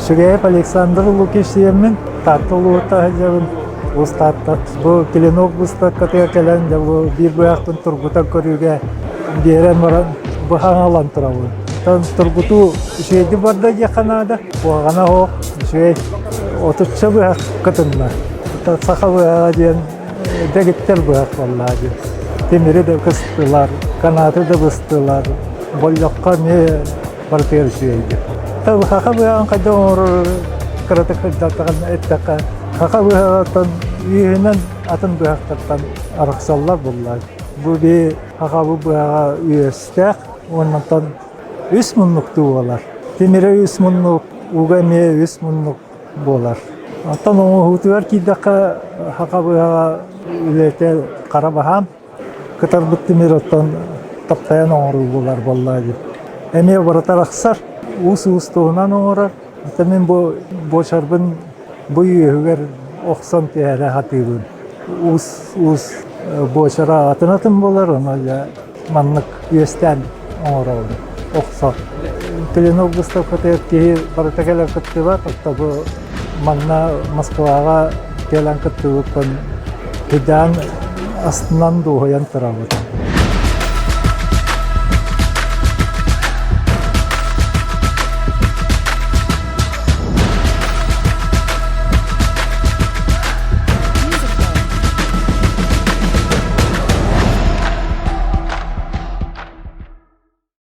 Шүгээп Александр Лукич диэммин, Таатта улууһуттан сылдьабын. Уус Таатта. Бу клинок быыстапкатыгар кэлэн дьэ бу биир быһахпын тургутан көрүүгэ биэрэн баран быһаҕын ылан турабын. Оттон тургутуу үчүгэйдик барда диэххэ наада. Куһаҕана суох, үчүгэй. Отучча быһах кытынна. Оттон саха быһаҕа диэн дэгиттэр быһах буоллаҕа диэн. Тимири да кыстылар, канаты да быстылар. Боллоххо эмиэ барытыгар үчүгэйдик. Саха быһаҕын хайдах оҥорор кыратык сырдаттаҕын эттэххэ, саха быһаҕыттан үөһүнэн атын быһахтартан арахсаллар буоллар. Бу би сахабы быһаҕа үөстээх уоннантан үс муннуктуу буолар. Тимирэ үс муннук, уга эмиэ үс муннук буолар. Оттон оҥоһуутугар киирдэххэ саха быһаҕа үлэтэ хара баһаам. Кытарбыт тимир оттон таптайан оҥоруллулар буоллаа дии. Эмиэ барыта арахсар, уус-уус туһунан оҥорор. Оттон мин бу буочарбын бу үөһүгэр охсон түһэрэ сатыыбын. Уус-уус буочара атын-атын буолар, ону дьэ маннык үөстээн оҥоробун, охсор. Клинок выставкатыгар киһи барыта кэлэн кыттыбат, оттон бу манна Москваҕа кэлэн кыттыбыппын Кыдаан астынан дуоһуйан турабыт.